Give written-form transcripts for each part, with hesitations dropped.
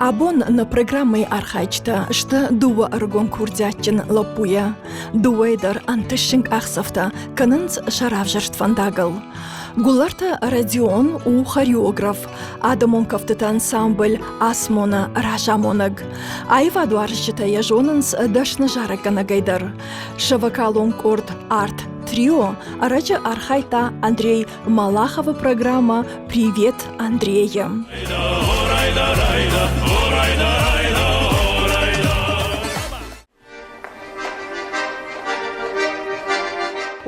Абон нӕ программӕйы архайджытӕ сты дыууӕ ӕрыгон курдиатджын лӕппуйӕ. Дыууӕйы дӕр ӕнтыстджын къахдзӕфтӕ кӕнынц сӕ равзӕрст фӕндагыл. Гуылӕрты Родион у хореограф, адӕмон кӕфтыты ансамбль Асмона разамонӕг. Аивадуарзджытӕ йӕ зонынц дӕсны зарӕггӕнӕгӕй дӕр. Сӕ вокалон къорд Арт Трио ӕрӕджы архайдта Андрей Малаховы программӕ «Привет, Андрей-ы».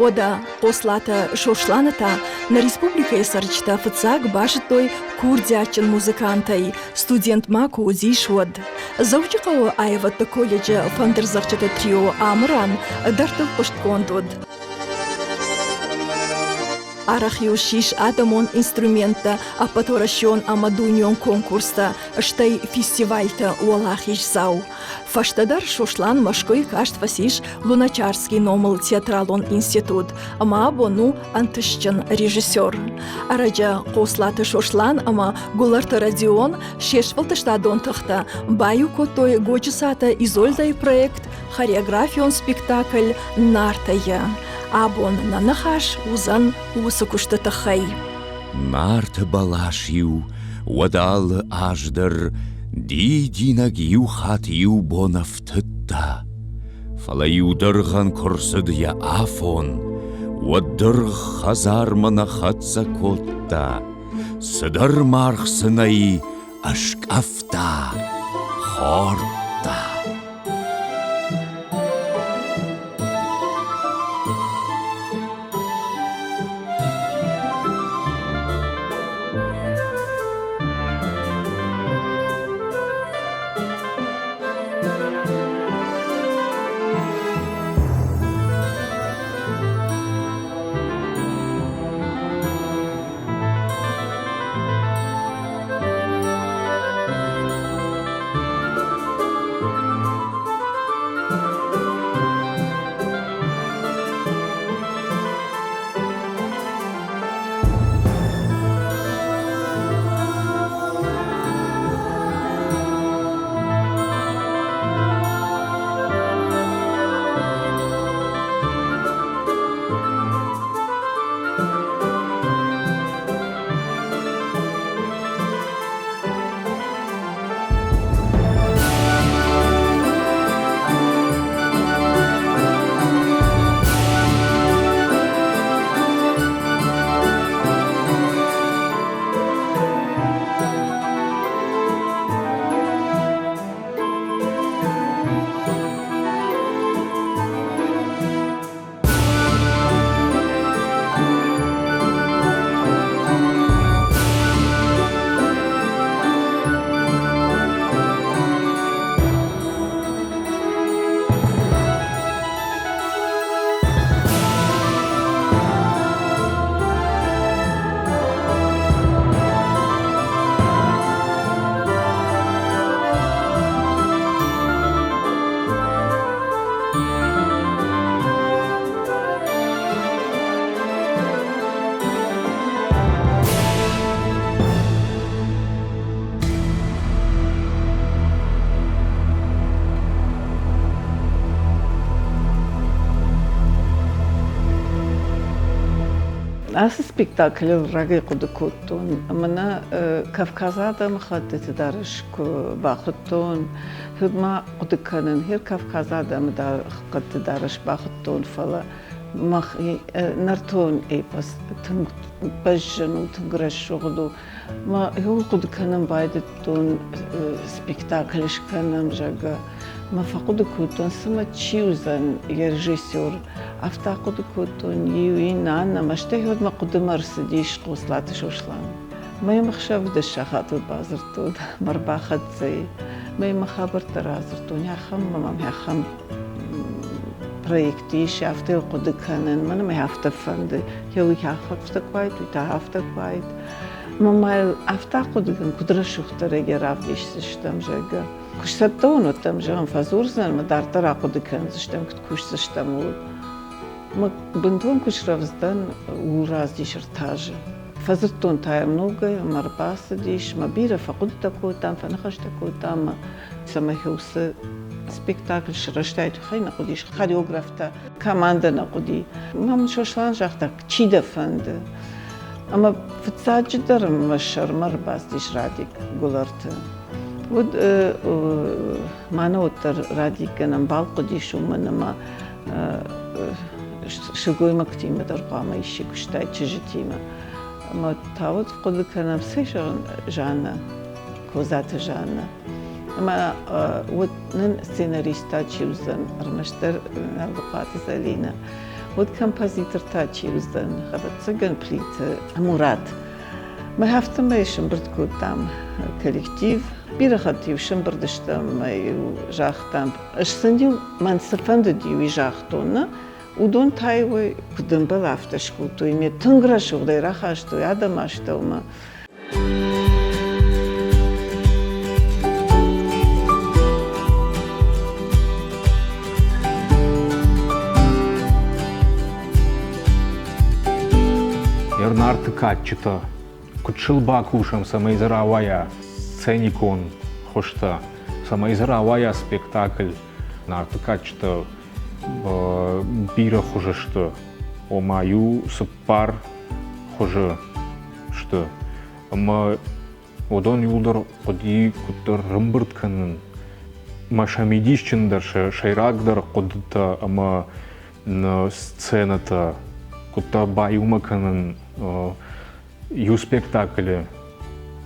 Уӕдӕ Хъослаты Сосланы та нӕ республикӕйы цӕрджытӕ фыццаг базыдтой курдиатджын музыкантӕй, студент ма куы уыдис, уӕд. Дзӕуджыхъӕуы аивӕдты колледжы фӕндырдзӕгъдджыты трио Амыран дӕрдтыл хъуыстгонд уыд. Арӕх-иу ссис адӕмон инструменттӕ ӕппӕтуӕрӕсеон ӕмӕ дунеон конкурстӕ, стӕй фестивальты уӕлахиздзау. Фӕстӕдӕр Сослан Мӕскуыйы каст фӕцис Луначарскийы номыл театралон институт ӕмӕ абон у ӕнтыстджын режиссер. Ӕрӕджы Хъослаты Сослан ӕмӕ Гуылӕрты Родион се сфӕлдыстадон тыхтӕ баиу кодтой Годжысаты Изольдӕйы проект хореографион спектакль «Нартӕ-йы». Абон нӕ ныхас уыдзӕн уыцы куысты тыххӕй. Нарты бӕлас-иу уӕд алы аз дӕр дидинӕг иу хатт иу бон ӕфтыдта. Фӕлӕ-иу дыргъӕн куы рцыд йӕ афон, уӕд дыргъ хӕдзармӕ нӕ хӕццӕ кодта, цыдӕр маргъ сын ӕй ӕскъӕфта, хордта. Ацы спектаклыл рагӕй хъуыды кодтон. Мӕнӕ Кавказы адӕмыхӕттыты дарӕс куы бахуыдтон, уӕд ма хъуыды кӕнын, гъер Кавказы адӕмы хъӕдты дарӕс бахуыдтон, фӕлӕ мӕхи нӕртон эпос тынг бӕззын у, тынг рӕсугъд у. Мӕ иуыл хъуыды кӕнын байдыдтон спектакль скӕнӕм, зӕгъгӕ. Мӕ фӕхъуыды кодтон, цымӕ чи уыдзӕн йӕ режиссер. Афтӕ ахъуыды кодтон, иу иннӕ, аннӕ, мӕ стӕй уӕд мӕ хъуыдымӕ ӕрцыдис Хъоцлаты Сослан. Мӕ йӕм ӕхсӕв дӕс сахатыл бадзырдтон, мӕ ӕрбахӕццӕ и. Мӕ йын мӕ хабӕрттӕ радзырдтон, ахӕм мӕм ахӕм проект ис, афтӕ йыл хъуыды кӕнын, мӕн мӕ афтӕ фӕнды. Йӕ уый афтӕ куы уаид, уый та афтӕ куы уаид. Мӕ ма йыл афтӕ ахъуыды кӕн, куыд рӕсугъддӕрӕй йӕ равдисдзыстӕм, зӕгъгӕ. Куы сцӕттӕ уон, уӕд дӕм, зӕгъын, фӕдзурдзынӕн ӕмӕ дарддӕр ахъуыды кӕндзыстӕм, куыд кусдзыстӕм, ууыл. Мӕ бынтон куы срӕвдз дӕн, ууыл раздис ӕртӕ азы. Фӕдзырдтон та йӕм ногӕй ӕмӕ ӕрбацыдис, мӕ бирӕ фӕхъуыдытӕ кодтам, фӕныхӕстӕ кодтам, цӕмӕй уыцы спектакль сырӕзтаид, уый нӕ хъуыдис хореографтӕ, командӕ нӕ хъуыди. Мӕ мын Сослан загъта, чи дӕ фӕнды? Ӕмӕ фыццаджыдӕр мӕ сӕрмӕ ӕрбацыдис Радик Гуылӕрты. Уыд мӕнӕ уӕддӕр Радикӕн ӕмбал хъуыдис, уымӕн ӕмӕ сылгоймӕгтимӕ дӕр хъуамӕ исчи куыстаид, чызджытимӕ. Ӕмӕ та уӕд хъуыды кӕнӕм, цӕй зӕгъын, Жаннӕ, Козаты Жаннӕ. Ӕмӕ уӕд нын сценарист та чи уыдзӕн, ӕрмӕстдӕр Налдыхъуаты Зӕлинӕ. Уӕд композитор та чи уыдзӕн, ӕвӕццӕгӕн, Плиты Мурат. Мах афтӕмӕй сӕмбырд кодтам коллектив. Бирӕ хатт-иу сӕмбырд стӕм ӕмӕ-иу загътам, ӕз сын-иу мӕн цы фӕндыди, уый загътон, нӕ? Уыдон та-иу куыд ӕмбӕлы, афтӕ скодтой. Ме тынг рӕсугъдӕй рахастой адӕмы астӕумӕ. Нарты кадджытӕ куыд сыл бакусӕм, цӕмӕй дзы рауайа сценикон хуызтӕ, цӕмӕй дзы рауайа спектакль. Нарты кадджытӕ бирӕ хуызы сты, ома иу цыппар хуызы сты. Ӕмӕ уыдон иуылдӕр хъуыди куыддӕр рымбырд кӕнын. Мӕ сӕ мидисджындӕр, сӕ сӕйрагдӕр хъуыдытӕ ӕмӕ сценӕтӕ куыддӕр баиумӕ кӕнын иу спектаклы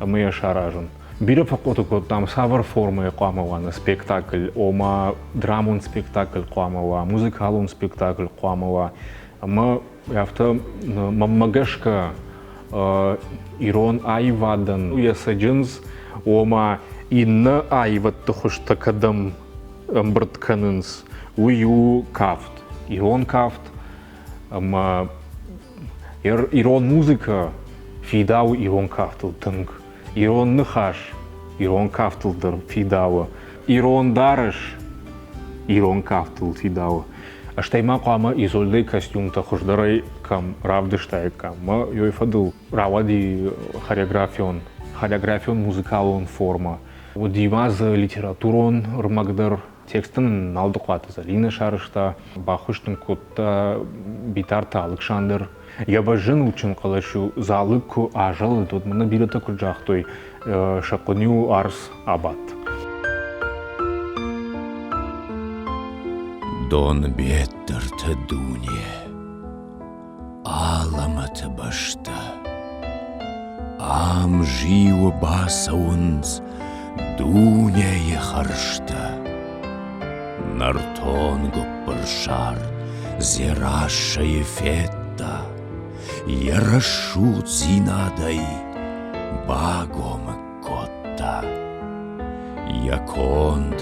ӕмӕ йӕ саразын. Бирӕ фӕхъуыды кодтам, цавӕр формӕйы хъуамӕ уа нӕ спектакль, ома драмон спектакль хъуамӕ уа, музыкалон спектакль хъуамӕ уа. Ӕмӕ афтӕ мӕнмӕ гӕсгӕ ирон аивадӕн йӕ цӕджындз, ома иннӕ аивӕдты хуызтӕ кӕдӕм ӕмбырд кӕнынц, уый у кафт. Ирон кафт ӕмӕ ирон музыкӕ фидауы ирон кафтыл тынг. Ирон ныхас ирон кафтыл дӕр фидауы. Ирон дарӕс ирон кафтыл фидауы. Стӕй ма хъуамӕ Изольдӕйы костюмтӕ хуыздӕрӕй кӕм равдыстаиккам, мӕ ёй фӕдыл рауади хореографион, хореографион музыкалон формӕ. Уыди ма дзы литературон ӕрмӕг дӕр. Текст ын Налдыхъуаты Зӕлинӕ сарӕзта, баххуыс ын кодта Битарты Алыксандр. Йӕ бӕзджын удджын хъӕлӕс-иу залы куы азӕлыд, уӕд мӕнӕ бирӕтӕ куыд загътой, сӕ хъуын-иу арц абадт. Донбеттырты дуне, алӕмӕты бӕстӕ. Ам зиуы бацӕуынц дунейы хӕрзтӕ. Нӕртон гуыппырсар Дзерассӕйы федта, йӕ рӕсугъддзинадӕй багомыг кодта. Йӕ конд,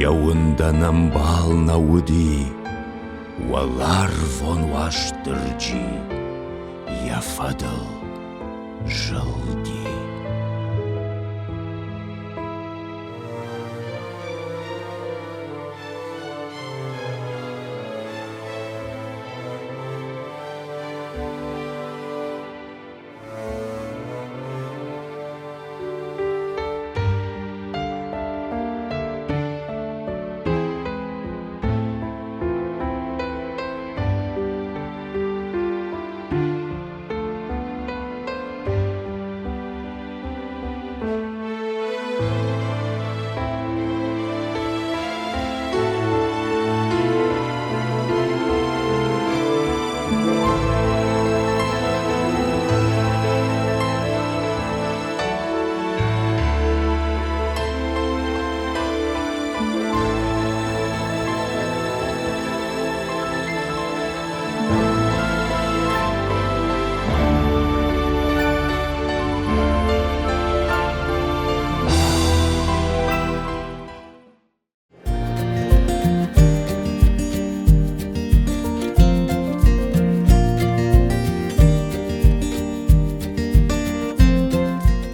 йӕ уындӕн ӕмбал нӕ уыди, уӕларвон Уастырджи йӕ фӕдыл зылди.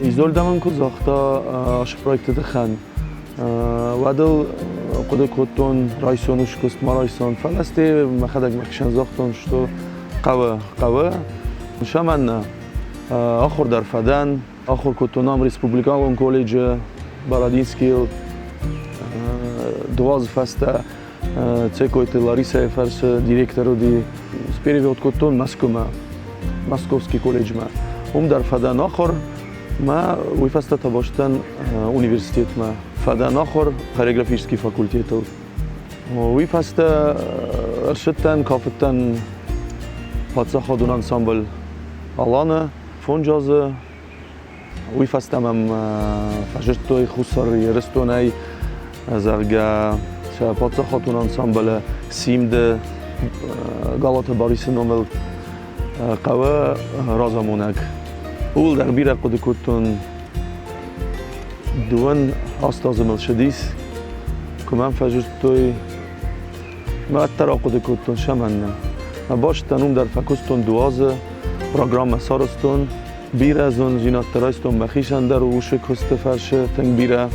Изольдӕ мын куы загъта ацы проекты тыххӕн, уӕд ыл хъуыды кодтон райсон скуыст ма райсон, фӕлӕ стӕй мӕхӕдӕг мӕхицӕн загътон, что хъӕуы, хъӕуы. Цӕмӕннӕ? Ахуыр дӕр фӕдӕн, ахуыр кодтон ам республикалон колледжы Бородинскийыл. Дыууӕ азы фӕстӕ Цекойты Ларисӕйы фӕрцы директор уыди. Перевод кодтон Мӕскуымӕ, Московский колледжмӕ. Уым дӕр фӕдӕн ахуыр, мӕ уый фӕстӕ та бастӕн университетмӕ. Фӕдӕн ахуыр хореографический факультетыл. Уый фӕстӕ ӕрсыдтӕн, кафыдтӕн паддзахадон ансамбль Аланы фондз азы. Уый фӕстӕ мӕм фӕзырдтой Хуссар Ирыстонӕй, зӕгъгӕ, сӕ паддзахадон ансамблы Симды Галаты Барисы номыл хъӕуы разамонӕг. Ууыл дӕр бирӕ хъуыды кодтон. Дыууын аст азы мыл цыдис, куы мӕм фӕзырдтой, мӕ уӕддӕр ахъуыды кодтон, цӕмӕннӕ. Мӕ базыдтан, уым дӕр фӕкуыстон дыууӕ азы, программӕ сарӕзтон. Бирӕ зондзинӕдтӕ райстон мӕхицӕн дӕр усы куысты фӕрцы тынг бирӕ.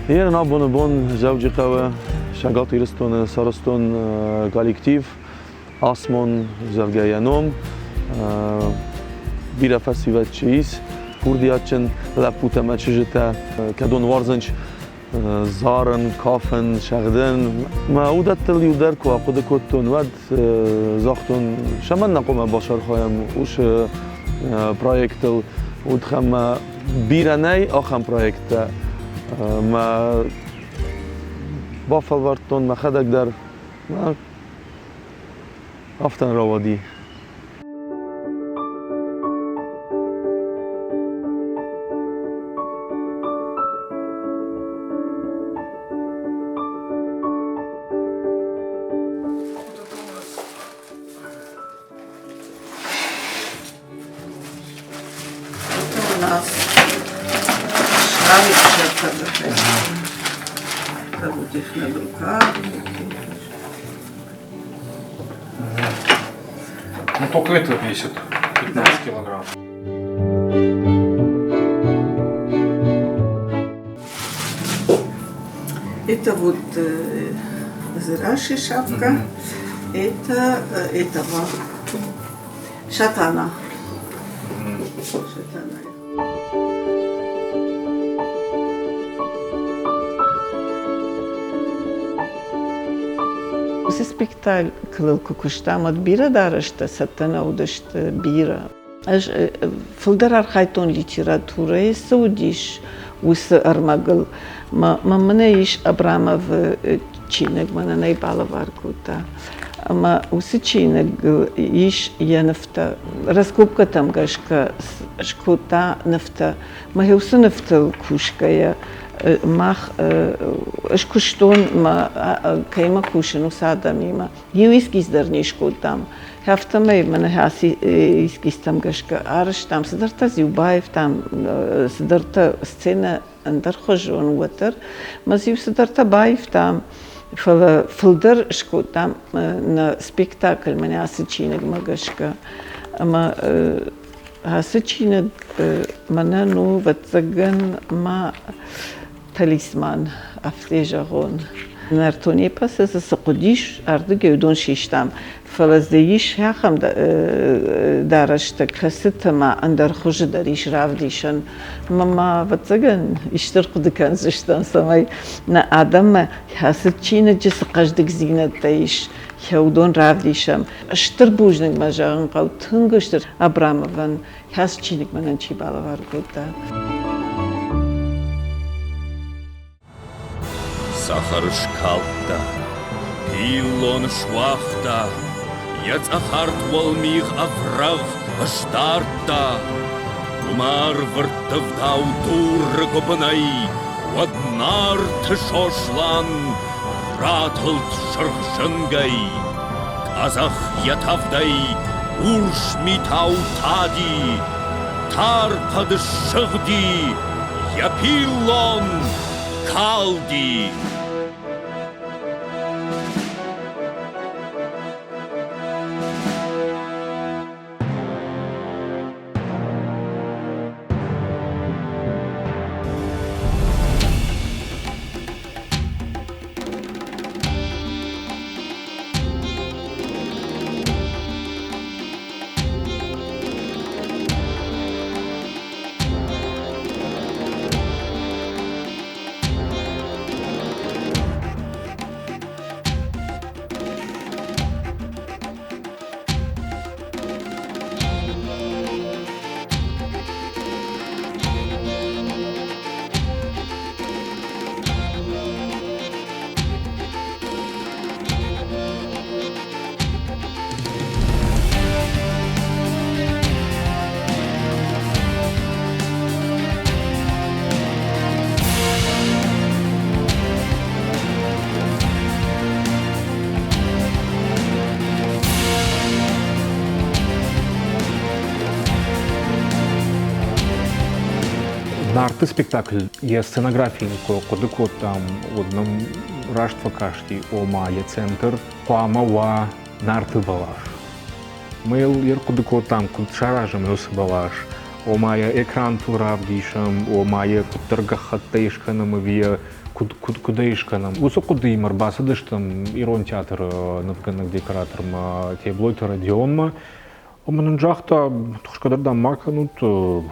Йе абоны бон Дзӕуджыхъӕуы Цӕгат Ирыстоны сарӕзтон коллектив Асмон, зӕгъгӕ, йӕ ном. Бирӕ фӕсивӕд чи ис, курдиатджын лӕппутӕ ӕмӕ чызджытӕ, кӕдон уарзынц зарын, кафын, цӕгъдын. Мӕ уыдӕттыл иу дӕр куы ахъуыды кодтон, уӕд загътон, цӕмӕннӕ хъуамӕ бацархайӕм уыцы проектыл. Уыдхӕммӕ бирӕ нӕй ахӕм проекттӕ. Мӕ бафӕлвӕрдтон мӕхӕдӕг дӕр. Афтӕ рауади. Это у нас шарик Это вот их на руках. Ну только это весит 15 килограмм. Это вот Зыраши шапка, это этого шатана. Шатана. Уыцы спектаклыл куы куыстам, уӕд бирӕ дарӕстӕ цӕттӕ нӕ уыдысты, бирӕ. Ӕз фылдӕр архайдтон литературӕйы, цы уыдис, уыцы ӕрмӕгыл. Мӕ мӕнӕ ис Абрамовы чиныг, мӕнӕн ӕй балӕвар кодта. Ӕмӕ уыцы чиныгыл ис йӕ нывтӕ. Раскопкӕтӕм гӕсгӕ скодта нывтӕ. Мӕ уыцы нывтыл кусгӕйӕ мах ӕз куыстон, мӕ кӕимӕ кусын, уыцы адӕмимӕ. Иу эскиз дӕр не скодтам. Афтӕмӕй мӕнӕ ацы эскизтӕм гӕсгӕ арӕзтам, цыдӕртӕ дзы-иу баивтам, цыдӕртӕ сценӕ ӕндӕрхуызон, уӕддӕр мӕ дзы-иу цыдӕртӕ баивтам, фӕлӕ фылдӕр скодтам нӕ спектакль мӕнӕ ацы чиныгмӕ гӕсгӕ. Ӕмӕ ацы чиныг мӕнӕн у, ӕвӕццӕгӕн, ма талисман, афтӕ зӕгъон. Нӕртон эпосы дзы цы хъуыдис, ардыгӕй уыдон систам. Фӕлӕ дзы ис ахӕм дарӕстӕ, кӕцыты ма ӕндӕр хуызы дӕр ис равдисӕн. Ӕмӕ ма, ӕвӕццӕгӕн, исты ӕрхъуыды кӕндзыстӕм, цӕмӕй нӕ адӕммӕ ацы чиныджы цы хъӕздыгдзинӕдтӕ ис, уыдон равдисӕм. Стыр бузныг мӕ зӕгъын хъӕуы тынг стыр Абрамовӕн, ацы чиныг мӕнӕн чи балӕвар кодта. Цӕхӕр скалдта, пиллон суагъта, йӕ цъӕхарт уӕлмигъ ӕврагъ ысдардта. Уымӕ ӕрвырттывдау дуры гуыбынӕй уӕд Нарты Сослан ратылд сырх зынгӕй. Къӕдзӕх йӕ тӕвдӕй урс митау тади, тар хъӕды ссыгъди, йӕ пиллон калди. Нарты спектакль йӕ сценографийы куы хъуыды кодтам, уӕд нӕм раст фӕкасти, ома йӕ центр хъуамӕ уа Нарты бӕлас. Мы йыл ӕрхъуыды кодтам, куыд саразӕм уыцы бӕлас, ома йӕ экрантыл равдисӕм, ома йӕ куыддӕр гӕххӕттӕй скӕнӕм ӕви йӕ куыд, куыд, куыдӕй скӕнӕм. Уыцы хъуыдыимӕ ӕрбацыдыстӕм ирон театры нывгӕнӕг-декоратормӕ Теблойты Родионмӕ. Ӕмӕ нын загъта, тыхсгӕ дӕр дам ма кӕнут,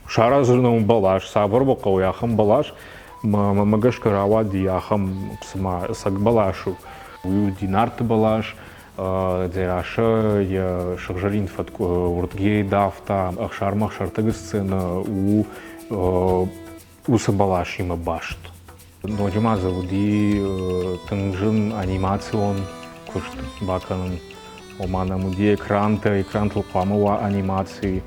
сараздзынӕн бӕлас, цавӕр уӕ хъӕуы, ахӕм бӕлас. Мӕ гӕсгӕ рауади ахӕм, цыма ӕцӕг бӕлас у. Уый уыди Нарты бӕлас, Дзерассӕ йӕ сыгъзӕрин фӕткъуы уырдгӕй давта, ӕхсармӕ-ӕхсӕртӕгы сценӕ у уыцы бӕласимӕ баст. Ноджы ма дзы уыди тынг зын анимацион куыст бакӕнын. Ома нӕм уыди экрантӕ, экрантыл хъуамӕ уа анимаци.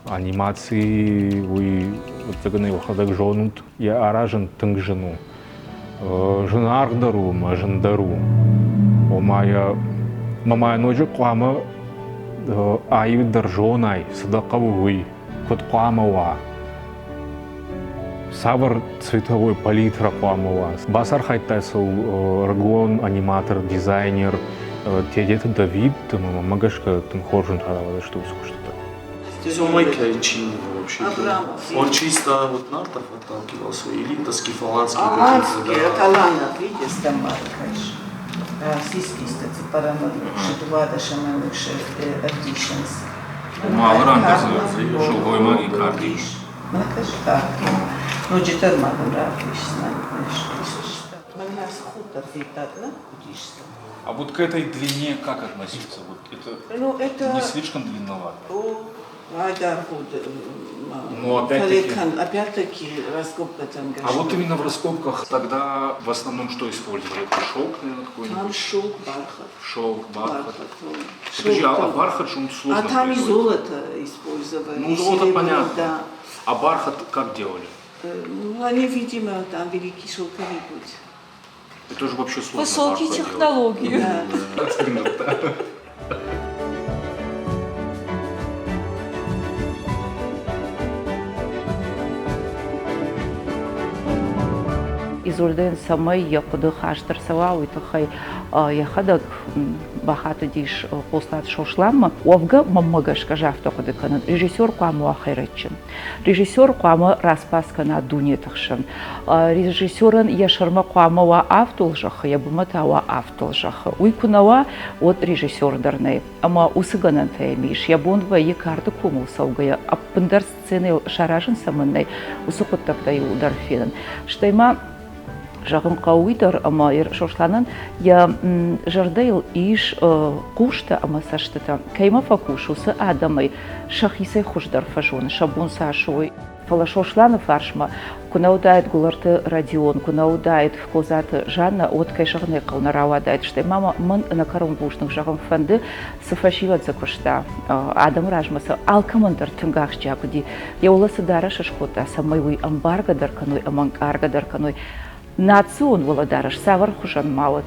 Анимаци уый, ӕцӕгӕн йӕхӕдӕг зонут, йӕ аразын тынг зын у. Зынаргъдӕр у ӕмӕ зындӕр у. Ома йӕ мӕ ноджы хъуамӕ аивдӕр зонай, цы дӕ хъӕуы, уый, куыд хъуамӕ уа. Цавӕр цветовой палитра хъуамӕ уа? Бацархайдта сыл ӕрыгон аниматор, дизайнер Тедеты Давид, ӕмӕ мӕнмӕ гӕсгӕ тынг хорз ын рауадысты уыцы куыстытӕ. Здесь он Майкайчин вообще. Абрамов. Он чисто вот нартов отталкивался или это скифоланский Аланский, это Аланов, видишь, там Маркаш. Сискиста цыппӕрӕмы дыууадӕсӕмы ӕвдисынц. Алы ран дӕр дзы сылгоймаги кард ис. Мӕнӕ кард. Ноджыдӕр ма дын равдисдзынӕн. Мӕнӕ цы худ дӕр федтат, нӕ уыдис дзы. А вот к этой длине как относиться? Вот это, ну, это не слишком длинновато? О, Ну, опять-таки, опять-таки раскопка там. А вот именно в раскопках тогда в основном что использовали? Это шелк, наверное, какой-нибудь? Там шелк, бархат. Шелк, бархат. Подожди, а бархат же он сложно А там и производится. золото использовали. Ну, и золото серебро, понятно. Да. А бархат как делали? Ну, они, видимо, там великий шелковый путь. Это же вообще сложно. Высокие бархат делать. технологии. Да. Изольдӕйӕн цӕмӕй йӕ хъуыды хаст ӕрцӕуа, уый тыххӕй йӕхӕдӕг бахатыдис Хъоцлаты Сосланмӕ. Уӕвгӕ, мӕнмӕ гӕсгӕ ӕз афтӕ хъуыды кӕнын, режиссер хъуамӕ уа хӕйрӕджджын. Режиссер хъуамӕ распас кӕна дунеты хсӕн. Режиссерӕн йӕ сӕрмӕ хъуамӕ уа авдтол зӕххы, йӕ бынмӕ та уа авдтол зӕххы. Уый куы нӕ уа, уӕд режиссер дӕр нӕй. Ӕмӕ уыцы гӕнӕнтӕ йӕм ис. Йӕ бон вӕййы карды комыл цӕугӕйӕ ӕппындӕр сценӕйыл саразын цӕмӕн нӕй, уыцы хъуыддӕгтӕ иууылдӕр фенын. Стӕй ма зӕгъын хъӕуы уый дӕр, ӕмӕ Сосланӕн йӕ зӕрдӕйыл ис хъустӕ ӕмӕ цӕстытӕ. Кӕимӕ фӕкусы, уыцы адӕмӕй сӕхицӕй хуыздӕр фӕзоны, сӕ бон цас у, уый. Фӕлӕ Сосланы фарсмӕ куы нӕ уыдаид Гуылӕрты Родион, куы нӕ уыдаид Козаты Жаннӕ, уӕд кӕй зӕгъын ӕй хъӕуы, нӕ рауадаид. Стӕй ма мӕн ӕнӕкӕрон бузныг зӕгъын фӕнды, цы фӕсивӕд дзы куыста, адӕмы размӕ сӕ алкӕмӕн дӕр тынг ахсджиаг уыди. Йӕ уӕлӕ цы дарӕс скодта, цӕмӕй уый ӕмбаргӕ дӕр кӕной ӕмӕ ӕнкъаргӕ дӕр кӕной. Национ уӕлӕдарӕс цавӕр хуызӕн ма уӕд,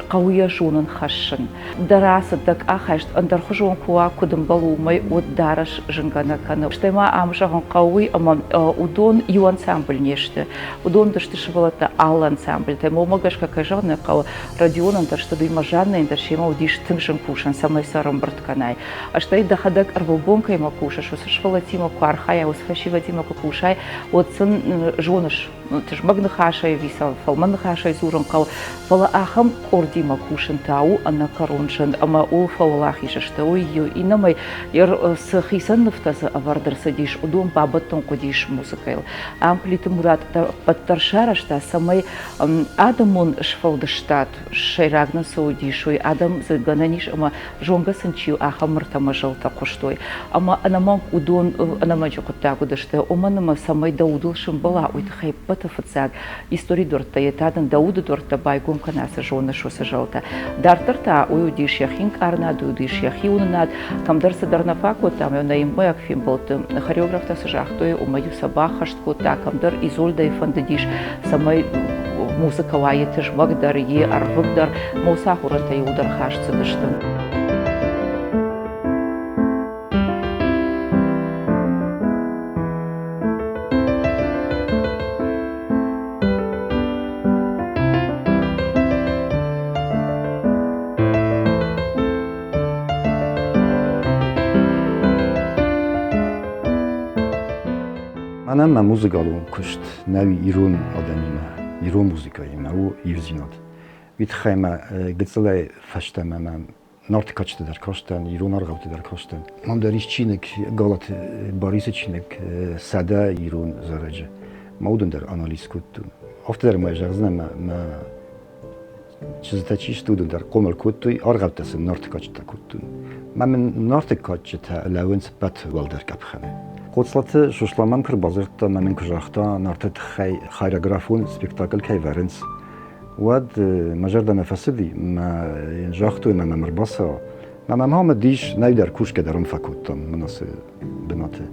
хъӕуы йӕ зонын хӕссын. Дӕ рацыд, дӕ къахайст ӕндӕрхуызон куы уа, куыд ӕмбӕлы, уымӕй уӕд дарӕс зынгӕ нӕ кӕны. Стӕй ма ам зӕгъын хъӕуы уый, ӕмӕ уыдон иу ансамбль не сты. Уыдон сты сывӕллӕттӕ алы ансамбльтӕ. Уымӕ гӕсгӕ, кӕй зӕгъын ӕй хъӕуы, Родионӕн дӕр сты, уый Жаннӕйӕн дӕр семӕ уыдис тынг зын кусӕн, цӕмӕй сӕ ӕрӕмбырд кӕнай. Стӕй дӕхӕдӕг ӕрвылбон кӕимӕ кусыс, уыцы сывӕллӕттимӕ куы архайай, уыцы фӕсивӕдимӕ куы кусай, уӕд сын зоныс, тызмӕг ныхасӕй ӕви сӕ фӕлмӕн ныхасӕй дзурын хъӕуы, фӕлӕ ахӕм къордимӕ кусын та у ӕнӕкӕрон зын ӕмӕ у фӕуӕлахиз сты. Уый иу. Иннӕмӕй цы хицӕн нывтӕ дзы ӕвӕрд ӕрцыдис, уыдон бабӕттын хъуыдис музыкӕйыл. Ам Плиты Мурат дӕр ӕппӕт дӕр сарӕзта, цӕмӕй адӕмон сфӕлдыстад сӕйраг нын цы уыдис, уый адӕм дзы гӕнӕн ис ӕмӕ зонгӕ сын чи у, ахӕм мыртӕ ӕмӕ зӕлтӕ хъуыстой. Ӕмӕ ӕнӕмӕнг уыдон ӕнӕмӕнджы хъуыддаг уыдысты, уымӕн ӕмӕ цӕмӕй дӕ удыл сӕмбӕла, уый тыххӕй ӕппӕты фыццаг историйы дуӕрттӕ, йе та дын дӕ уды дуӕрттӕ байгом кӕна, цы зоныс, уыцы зӕлтӕ. Дарддӕр та уый уыдис йӕхи ӕнкъарынад, уый уыдис йӕхи уынынад, кӕмдӕр цыдӕр нӕ фӕкодта ӕмӕ нӕ иумӕйаг фембӕлдты хореографтӕ цы загътой, уымӕ-иу сӕ баххӕст кодта, кӕмдӕр Изольдӕйы фӕндыдис, цӕмӕй музыкӕ уа йе тызмӕгдӕр, йе ӕрвыгдӕр, мосы ахорӕнтӕ иуылдӕр хаст цыдысты. Мӕнӕн мӕ музыкалон куыст нӕу ирон адӕмимӕ, ирон музыкӕимӕ у ивдзинад. Уый тыххӕй мӕ гыццылӕй фӕстӕмӕ мӕ Нарты кадджыты дӕр кастӕн, ирон аргъӕутты дӕр кастӕн. Мӕм дӕр ис чиныг, Галаты Барисы чиныг «100 ирон зарӕджы». Мӕ уыдон дӕр анализ кодтон. Афтӕ дӕр ма зӕгъдзынӕн, мӕ, мӕ чызджытӕ чи сты, уыдон дӕр хъомыл кодтой, аргъӕуттӕ сын Нарты кадджытӕ кодтон. Мӕ мын Нарты кадджытӕ лӕууынц ӕппӕт уӕлдӕр къӕпхӕны. Хъоцлаты Сослан мӕм куы ӕрбадзырдта ӕмӕ мын куы загъта, Нарты тыххӕй хореографон спектакль кӕй вӕрынц, уӕд мӕ зӕрдӕмӕ фӕцыди, мӕ йын загътой, мӕ мӕм ӕрбацӕуа. Мӕ мӕм ам ис, нӕй дӕр кусгӕ дӕр ын фӕкодтам мын ацы бынаты.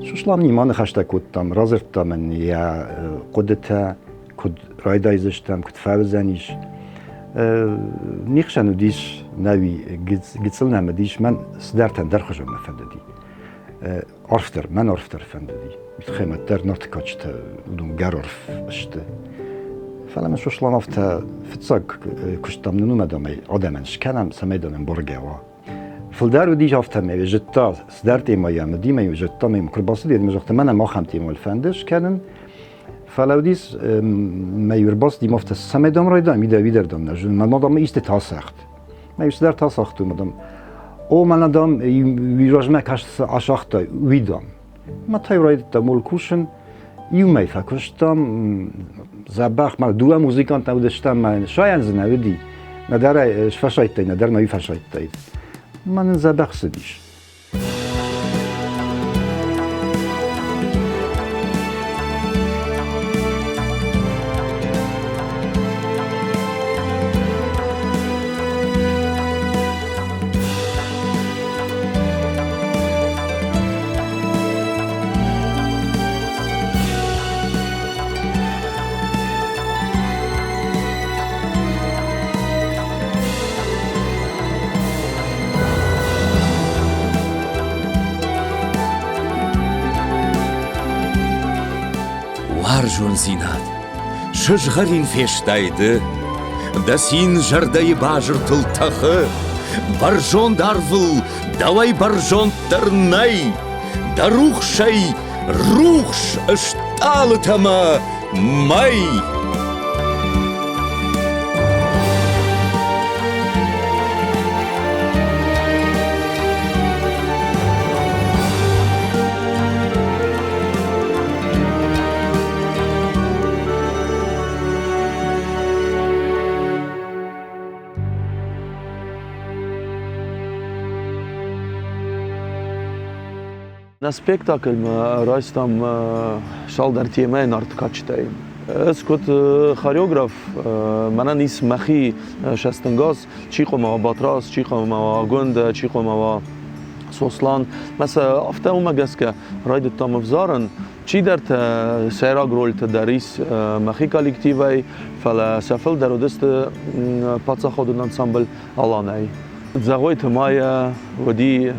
Сосланимӕ ныхӕстӕ кодтам, радзырдта мын йӕ хъуыдытӕ, куыд райдайдзыстӕм, куыд фӕуыдзӕнис. Не хсӕн уыдис, нӕуи гыццыл нӕм уыдис, мӕн цыдӕртӕ ӕндӕрхуызон мӕ фӕндыди. Арфдӕр, мӕн арфдӕр фӕндыди. Хъаймӕтдӕр Нарты кадджытӕ уыдон гӕрарф сты. Фӕлӕ мӕ Сослан афтӕ фыццаг куыстам нын уымӕ дам адӕмӕн скӕнӕм, цӕмӕй дам ӕмбаргӕ уа. Фылдӕр уыдис афтӕмӕй, зыдта, цыдӕр темӕйӕ уыди, мӕ зыдта, мӕ куы рбацыди, мӕ загъта, мӕнӕ махӕн темӕ фӕнды скӕнын. Фӕлӕ уыдис, мӕ ӕрбацыди афтӕ, цӕмӕй дам райдайӕм, идӕ уидӕр дам нӕ зонын, мӕ дам исты тасагъд. Мӕ цыдӕр тасагътой, мӕ дам, о, мӕнӕ дам, уый размӕ каст асагътай, уый дам. Мӕ та райдыдта мол кусын, иу мӕй фӕкуыстам, дзӕбӕх, ма дыууӕ музыкант нӕ уыдыстӕм, мӕ сайӕн дзы нӕ уыди, нӕдӕр ӕй сфӕсайдтай, нӕдӕр мӕ уый фӕсайдтаид. Мӕ нын дзӕбӕх цыдис. Уарзондзинад, сызгъӕрин фестай ды, Дӕ цин зӕрдӕйы базыртыл тӕхы, Бӕрзонд арвыл дӕуӕй бӕрзонддӕр нӕй, Дӕ рухсӕй рухс ыстъалытӕ мӕ мӕй. Нӕ спектакльмӕ райстам цалдӕр темӕйы Нарты кадджытӕй. Ӕз куыд хореограф, мӕнӕн ис мӕхи цӕстӕнгас, чи хъуамӕ уа Батрадз, чи хъуамӕ уа Агуындӕ, чи хъуамӕ уа Сослан. Мӕ сӕ афтӕ уымӕ гӕсгӕ райдыдтам ӕвзарын. Чидӕртӕ сӕйраг рольты дӕр ис мӕхи коллективӕй, фӕлӕ сӕ фылдӕр уыдысты паддзахадон ансамбль Аланӕй. Дзӕгъойты Майя уыди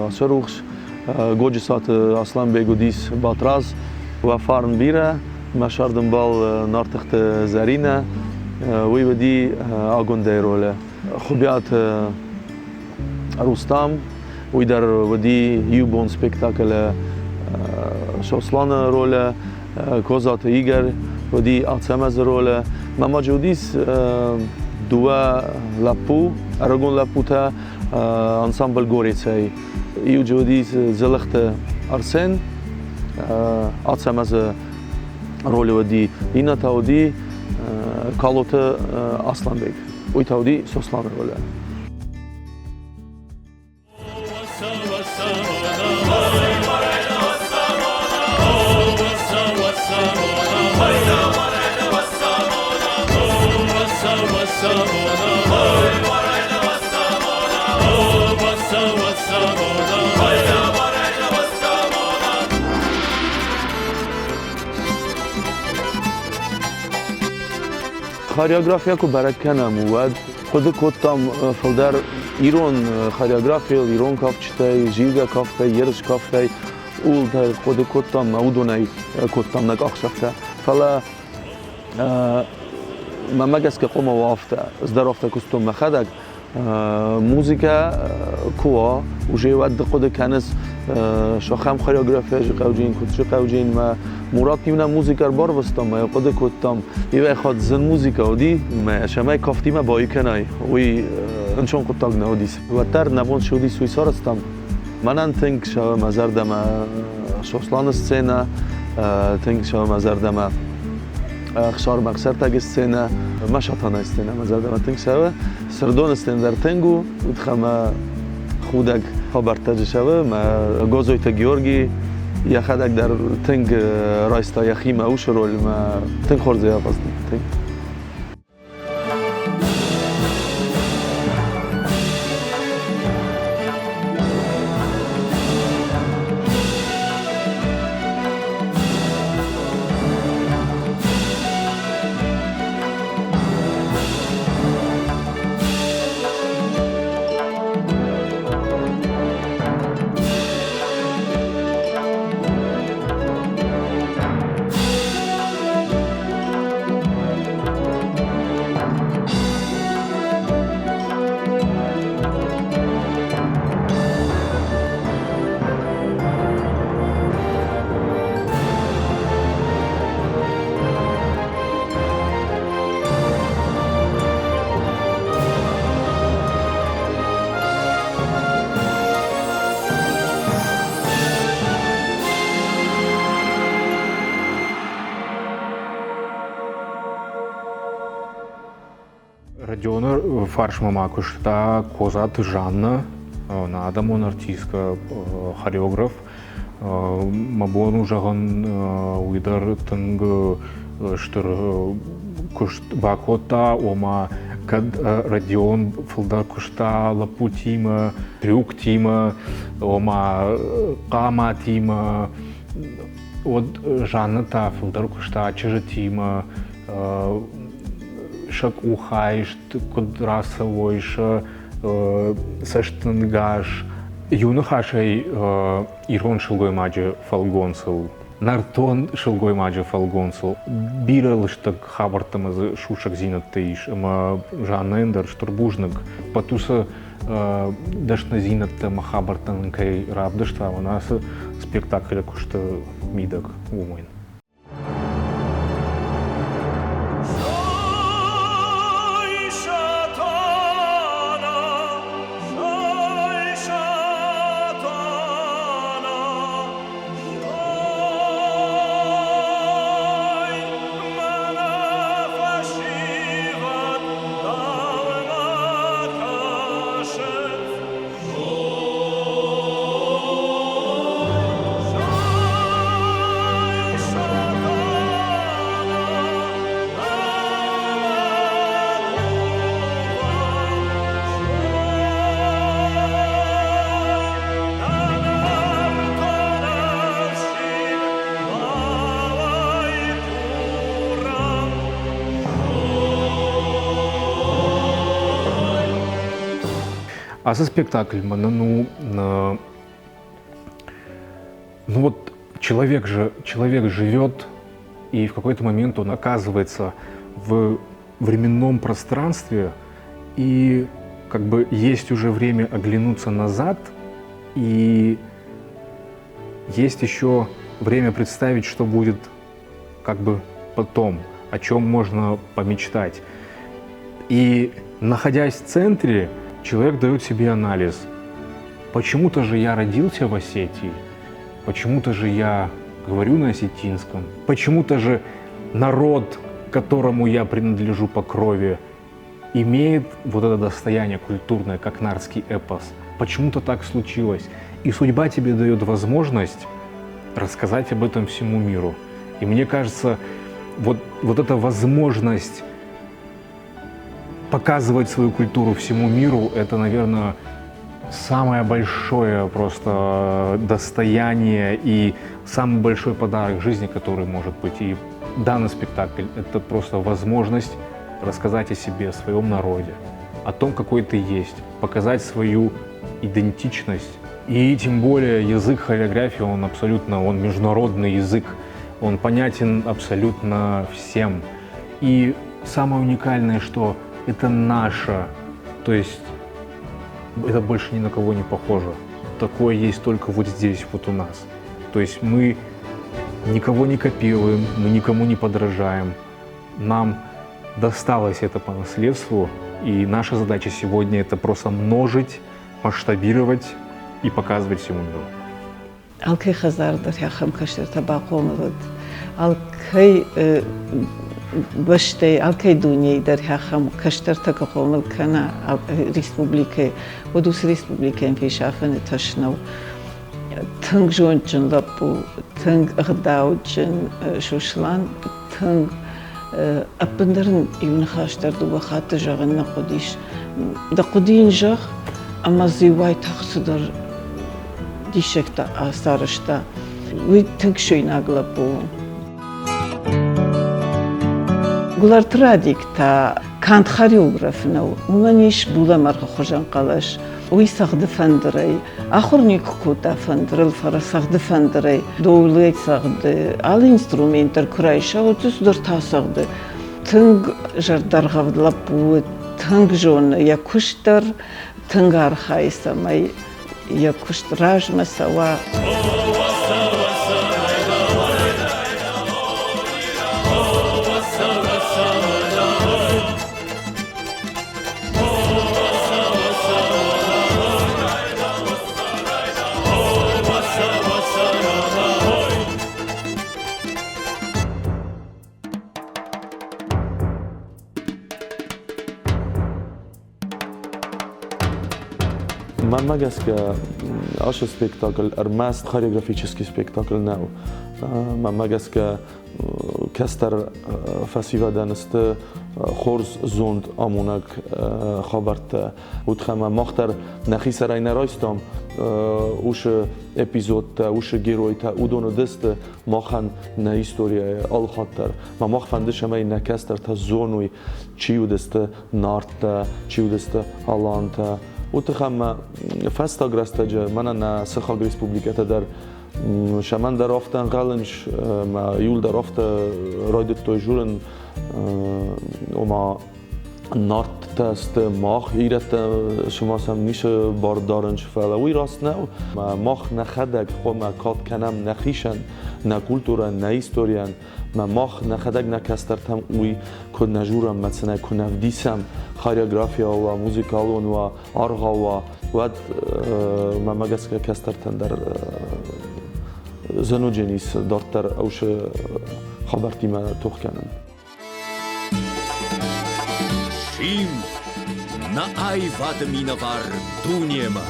Ацырухс, Годжысаты Аслӕнбег уыдис Батрадз, уӕ фарн бирӕ, мӕ сӕрдымбал Нартыхты Зӕринӕ, уый уыди Агуындӕйы ролы. Хуыбиаты Рустам, уый дӕр уыди иу бон спектаклы Сосланы ролы, Козаты Игорь уыди Ацӕмӕзы ролы. Мӕ ма уыдис дыууӕ лӕппу, ӕрыгон лӕппутӕ ансамбль Горецӕй. Иу дзы уыдис Дзылыхты Арсен, Ацӕмӕзы ролы уыди, иннӕ та уыди Калоты Асланбег. Уый та уыди Сосланы ролы. Хореографийӕ куы бӕрӕг кӕнӕм, уӕд хъуыды кодтам фылдӕр ирон хореографийыл, ирон кафджытӕй, зилгӕ кафтӕй, ерыс кафтӕй, ууыл хъуыды кодтам ӕмӕ уыдонӕй кодтам нӕ къахдзӕфтӕ. Фӕлӕ мӕнмӕ гӕсгӕ хъуамӕ уа афтӕ, ӕз дӕр афтӕ куыстон мӕхӕдӕг. Музыкӕ куы уа, уже уӕд ды хъуыды кӕныс, сахӕм хореография зыхъӕуджын, куыд зыхъӕуджын мӕ Мурат иу нӕ музыкӕ ӕрбарвыста мӕ хъуыды кодтам, иуӕй хатт зын музыкӕ уыди, мӕ цӕмӕй кафтимӕ баиу кӕнай, уый ӕнцон хъуыддаг нӕ уыдис. Уӕддӕр нӕ бон цы уыдис, уый сарӕзтам. Мӕнӕн тынг цӕуы мӕ зӕрдӕмӕ Сосланы сценӕ, тынг цӕуы мӕ зӕрдӕмӕ Ӕхсар Ӕхсӕртӕгы сценӕ, мӕ Сатанайы сценӕ мӕ зӕрдӕмӕ тынг цӕуы. Сырдоны сценӕ дӕр тынг у, уыдхӕ мӕ худӕг хабӕрттӕ дзы цӕуы. Мӕ Гозойты Георги йӕхӕдӕг дӕр тынг райста йӕхимӕ уыцы роль мӕ тынг хорз ӕй ахъазыди, тынг. Родионы фарсмӕ ма куыста Козаты Жанна, нӕ адӕмон артисткӕ, хореограф. Мӕ бон у зӕгъын, уый дӕр тынг стыр куыст бакодта, ома кӕд Родион фылдӕр куыста лӕппутимӕ, трюктимӕ, ома хъаматимӕ, уӕд Жанна та фылдӕр куыста чызджытимӕ, сӕ къухайст куыд рацӕуой, сӕ цӕстӕнгас. Иу ныхасӕй ирон сылгоймаджы фӕлгонцыл, нӕртон сылгоймаджы фӕлгонцыл бирӕ лыстӕг хабӕрттӕ ӕмӕ дзы сусӕгдзинӕдтӕ ис, ӕмӕ Жаннӕйӕн дӕр стыр бузныг. Ӕппӕт уыцы дӕсныдзинӕдтӕ ӕмӕ хабӕрттӕ нын кӕй равдыста, ацы спектаклы куысты мидӕг, уымӕн. Ацы спектакль мӕнӕн у ну вот человек же, человек живет, и в какой-то момент он оказывается в временном пространстве, и как бы есть уже время оглянуться назад, и есть еще время представить, что будет как бы потом, о чем можно помечтать. И находясь в центре, человек дает себе анализ. Почему-то же я родился в Осетии, почему-то же я говорю на осетинском, почему-то же народ, которому я принадлежу по крови, имеет вот это достояние культурное, как нартский эпос. Почему-то так случилось. И судьба тебе дает возможность рассказать об этом всему миру. И мне кажется, вот, вот эта возможность показывать свою культуру всему миру, это, наверное, самое большое просто достояние и самый большой подарок жизни, который может быть. И данный спектакль — это просто возможность рассказать о себе, о своем народе, о том, какой ты есть, показать свою идентичность. И тем более язык хореографии, он абсолютно, он международный язык, он понятен абсолютно всем. И самое уникальное, что это наше, то есть Это больше ни на кого не похоже. Такое есть только вот здесь, вот у нас. То есть мы никого не копируем, мы никому не подражаем. Нам досталось это по наследству, и наша задача сегодня это просто множить, масштабировать и показывать всему миру. Алкӕй хӕдзары дӕр ахӕм кӕстӕртӕ бахъомыл уыд. Алкӕй бӕстӕйы, алкӕй дунейы дӕр ахӕм кӕстӕртӕ куы хъомыл кӕна республикӕйы, уӕд уыцы республикӕйӕн фесафыны тас нӕу. Тынг зондджын лӕппу, тынг ӕгъдауджын Сослан, тынг ӕппындӕр ын иу ныхас дӕр дыууӕ хатты зӕгъын нӕ хъуыдис. Дӕ хъуыды йын зӕгъ, ӕмӕ дзы уайтагъд цыдӕр диссӕгтӕ ацарӕзта. Уый тынг сойнаг лӕппу у. Гуылӕрты Радик та канд хореограф нӕу, уымӕн ис булӕмӕргъы хуызӕн хъӕлӕс. Уый цӕгъды фӕндырӕй. Ахуыр никуы кодта фӕндырыл, фӕлӕ цӕгъды фӕндырӕй. Доулӕй цӕгъды, алы инструмент дӕр куы райса, уӕд дзы цыдӕр та цӕгъды. Тынг зӕрдӕргъӕвд лӕппу у, тынг зоны йӕ куыст дӕр, тынг архайы, цӕмӕй йӕ куыст размӕ цӕуа. Мӕнмӕ гӕсгӕ, ацы спектакль ӕрмӕст хореографический спектакль нӕу. Мӕнмӕ гӕсгӕ, кӕстӕр фӕсивӕдӕн сты хорз зонд амонӕг хабӕрттӕ. Уыдхӕмӕ мах дӕр нӕхи сӕрӕй нӕ райстам уыцы эпизодтӕ, уыцы геройтӕ, уыдон уыдысты махӕн нӕ историяйы алыхатт дӕр. Ма мах фӕнды, цӕмӕй нӕ кӕстӕртӕ зоной, чи уыдысты нартӕ, чи уыдысты алантӕ. Уый тыххӕй мӕ фӕстаг рӕстӕджы мӕнӕ нӕ сыхаг республикӕтӕ дӕр Сӕмӕн дӕр афтӕ ӕнхъӕлынц, ӕмӕ иуыл дӕр афтӕ райдыдтой дзурын, ома Нарттӕ сты мах, ирӕттӕ сыма сӕм ницы бар дарынц, фӕлӕ уый раст нӕу. Мах нӕхӕдӕг хъуамӕ кад кӕнӕм нӕхицӕн, нӕ культурӕн, нӕ историйӕн. Мӕ мах нӕхӕдӕг нӕ кӕстӕртӕм уый куы нӕ журӕм, мӕ цынӕ куы нӕ вдисӕм, хореография уа, музыкалон уа, аргъау уа, уӕд мӕмӕ гӕсгӕ кӕстӕртӕн дӕр зӕнудженис дарддӕр ӕусы хабӕрттимӕ тох кӕнын. Сим, нӕ аивады минӕвар дунемӕ.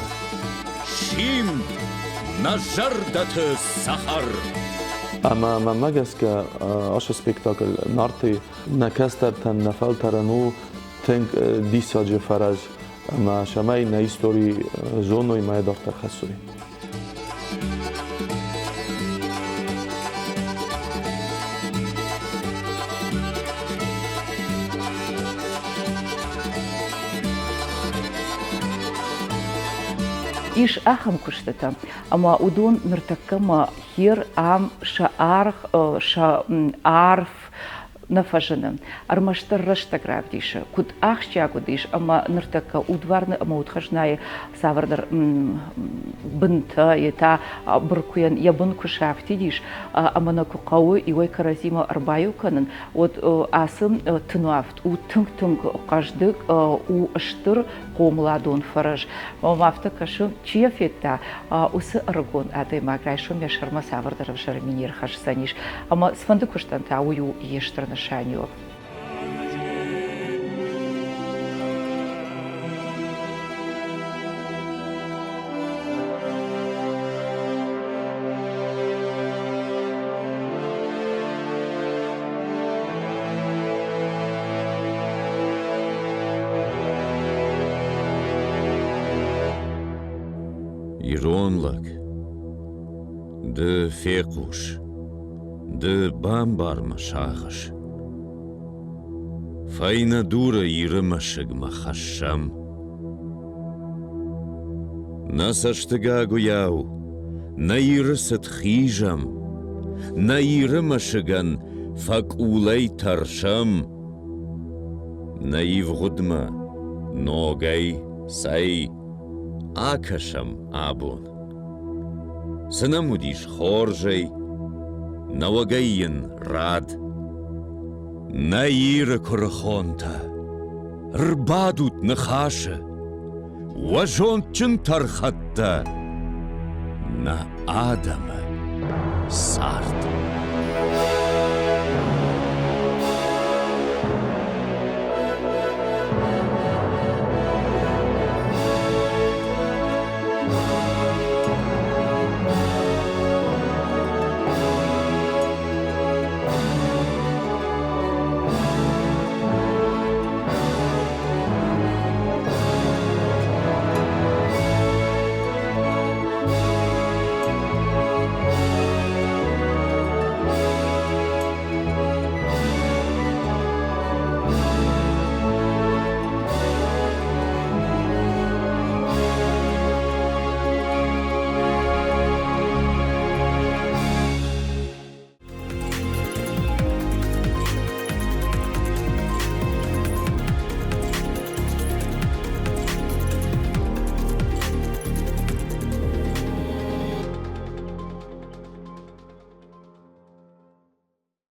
Сим, нӕ зӕрдӕты цӕхӕр. Ӕмӕ мӕнмӕ гӕсгӕ ацы спектакль Нарты нӕ кӕстӕртӕн, нӕ фӕлтӕрӕн у тынг диссаджы фӕрӕз ӕмӕ цӕмӕй нӕ истори зоной ӕмӕ йӕ дарддӕр хӕссой. Ис ахӕм куыстытӕ, ӕмӕ уыдон ныртӕккӕмӕ хер ам сӕ аргъ, сӕ арф нӕ фӕзыны. Ӕрмӕстдӕр рӕстӕг равдисы, куыд ахсджиаг уыдис ӕмӕ ныртӕккӕ удварны ӕмӕ удхӕзнайы цавӕрдӕр бынтӕ, йе та быркуйӕн йӕ бын куы сафтидис ӕмӕ нӕ куы хъӕуы иуӕй кӕрӕдзимӕ ӕрбаиу кӕнын, уӕд ацы тынуӕфт у тынг-тынг хъӕздыг, у стыр хъомыладон фӕрӕз. Мӕм афтӕ кӕсы, чи йӕ федта, уыцы ӕрыгон адӕймаг райсом йӕ сӕрмӕ цавӕрдӕр ӕвзӕр ми не рхӕсдзӕнис. Ӕмӕ цыфӕнды куыстӕн та уый у йе стыр нысаниуӕг. Ирон лӕг, ды фехъус, ды бамбар мӕ сагъӕс. Фӕйнӕ дуры Иры мӕсыгмӕ хӕссӕм. Нӕ цӕстыгагуыйау, нӕ Иры цыт хизӕм, Нӕ Иры мӕсыгӕн фӕкъулӕй тӕрсӕм. Нӕ ивгъуыдмӕ ногӕй, цӕй, акӕсӕм абон. Цы нӕм уыдис хорзӕй, нӕуӕгӕй йын рад. Нӕ Иры куырыхонтӕ, рбадут ныхасы, уӕ зондджын тӕрхӕттӕ нӕ адӕмы цард.